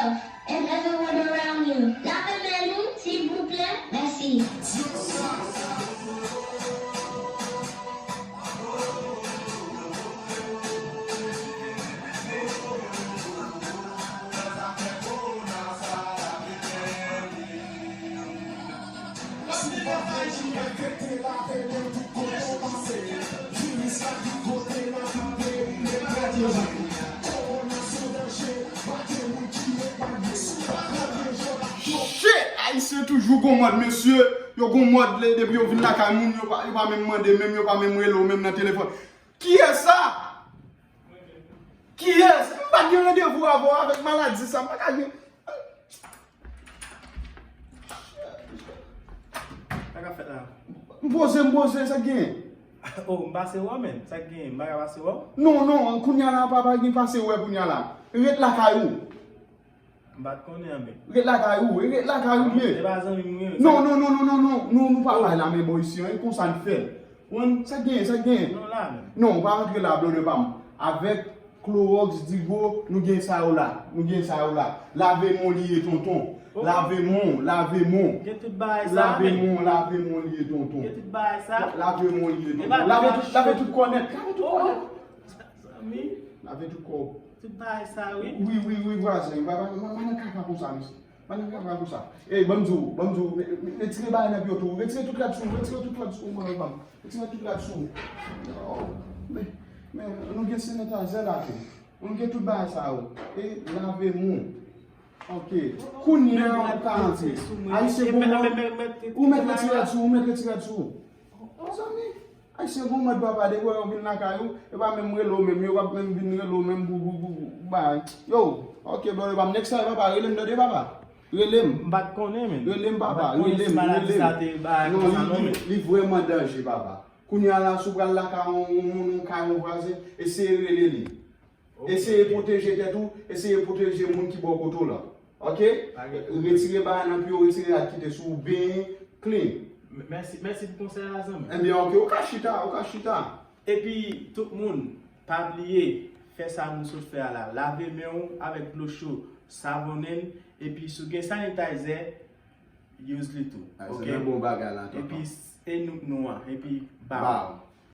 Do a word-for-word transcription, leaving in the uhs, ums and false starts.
yourself and everyone around you. Lave men nou, silvouplè. Mèsi. Shit! Ayisyen toujou gon mòd, mesye. Yo gon mòd, le, depi yo vin lakay moun, yo pa, yo pa menm mande, menm yo pa menm rele w, menm nan telefòn. Kiyès sa? Kiyès? M pa t gen randevou avè w avèk maladi sa. M pa ka gen. Sa k ap fèt la? M poze, m poze, sa k genyen? Oh, m pase wè w, menn. Sa k genyen? M pa ka pase wè w? Non, non, kounye a la, pa, pa gen pase wè kounye a la. Ret lakay ou. M pa t konnen, men. Ret lakay ou, ret lakay ou byen. Se pa zanmi m, wi. Non, non, non, non, non, non, nou, nou pa bay la men bò isi an, e konsa n fè l. Ou konn sa k genyen, sa k genyen? Non, la menm. Non, ou pa rantre la, blòdè pa m. Avèk klowòks, digo, nou gen sa yo la. Nou gen sa yo la. Lave men w li ye, tonton. Oh. Lave men w, lave men w. Gen tout bagay sa, lave men w, lave men w li ye, tonton. Gen tout bagay sa. Lave men w li ye, tonton. Lave tout, lave tout kò nèt. Lave tout kò nèt. Zanmi. Lave tout kò w. Tout bagay sa, wi. Wi, wi, wi, vwazen. Pa, pa, pa, pa nan kaka konsa, mesye. Pa nan kaka konsa. Ey, ban m di w, ban m di w, re-, re-, retire bagay nan pye w tou. Retire tout rad sou ou, retire tout rad sou ou, mwen, mwen. Retire tout rad sou ou. Oh, men, men, nou gen sanitayzè la tou. Nou gen tout bagay sa yo. E lave men w. Ok. Kounye a, ou ka antre. Ayisyen gon mòd. Ou mèt retire rad sou ou, ou mèt retire rad sou ou. Zanmi. Ayisyen gon mòd papa, depi yo vin lakay ou, yo pa menm rele w menm, yo pa menm vin rele w menm pou, pou, pou, pou bagay. Yo, ok, bro, yo pa m next time, papa, rele m tande, papa. Rele m. M pa t konnen, men. Rele m, papa, rele m, rele m. Non, li, li, li vrèman danje, papa. Kounye a la, si w pral lakay yon, yon moun, yon kay yon vwazen, eseye rele li. Eseye pwoteje tèt ou, eseye pwoteje moun ki bò kote w la. Ok? Retire bagay nan pye w, retire rad ki te sou ou, benyen, clean. M-, mèsi, mèsi pou konsèy la, zanmi. Ebyen, ok, ou ka chita, ou ka chita. Epi, tout moun, pa bliye, fè sa nou sot fè a la. Lave men w avèk dlo cho, savonnen l, epi si w gen sanitayzè, use li tou. Ok? Se nan bon bagay la, tonton. Epi, e nou, nou an, epi, ba w. Ba w.